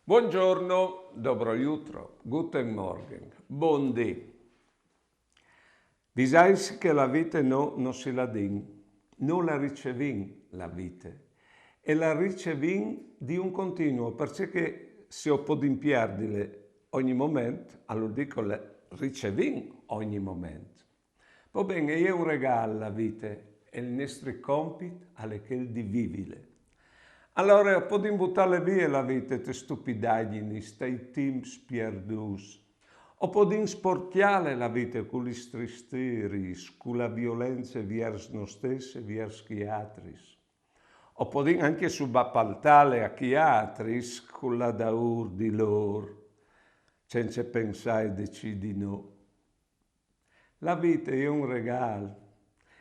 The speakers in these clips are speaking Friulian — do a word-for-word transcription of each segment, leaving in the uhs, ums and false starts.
Buongiorno, dobro jutro, guten Morgen, bundì. Visais che la vite no, no si la din, no la ricevin la vite, e la ricevin di un continuo, parcè che se o podin pierdile ogni moment, alor dico la ricevin ogni moment. Va ben, e je un regal la vite, e il nestri compit al è chel di vivile. Alore, o podin butale vie la vite te stupidagjinis, tai timps pierdûts. O podin sporcjale la vite cu lis tristiris, cu la violence viers nô stes e viers chei altris. O podin ancje subapaltale a chei altris cu la daûr di lôr, cence pensâ e decidi nô. La vite e je un regal,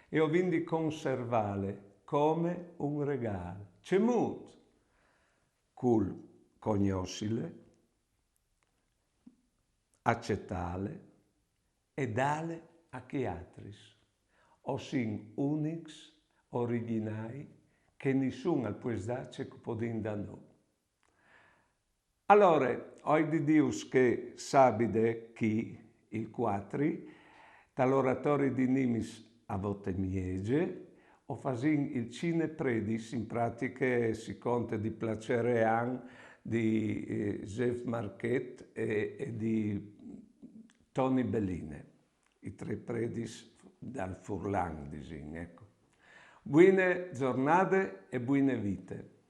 e o vin di conservâle come un regal. Cemût? Cul cognossile, acetâle e dâle a chei altris. O sin unics, origjinâi, che nissun al pues dâ ce che o podin dâ nô. Alore, o ai di dîus che sabide, chi, il cuatri, tal oratori di Nimis a vot e mieze, o fasìn il cine predis, in pratiche si conte di Placere An, di, eh, Josef Marchet e, e di Toni Beline, i trê predis dal furlan, disìn, eco. Buine zornade e buine vite.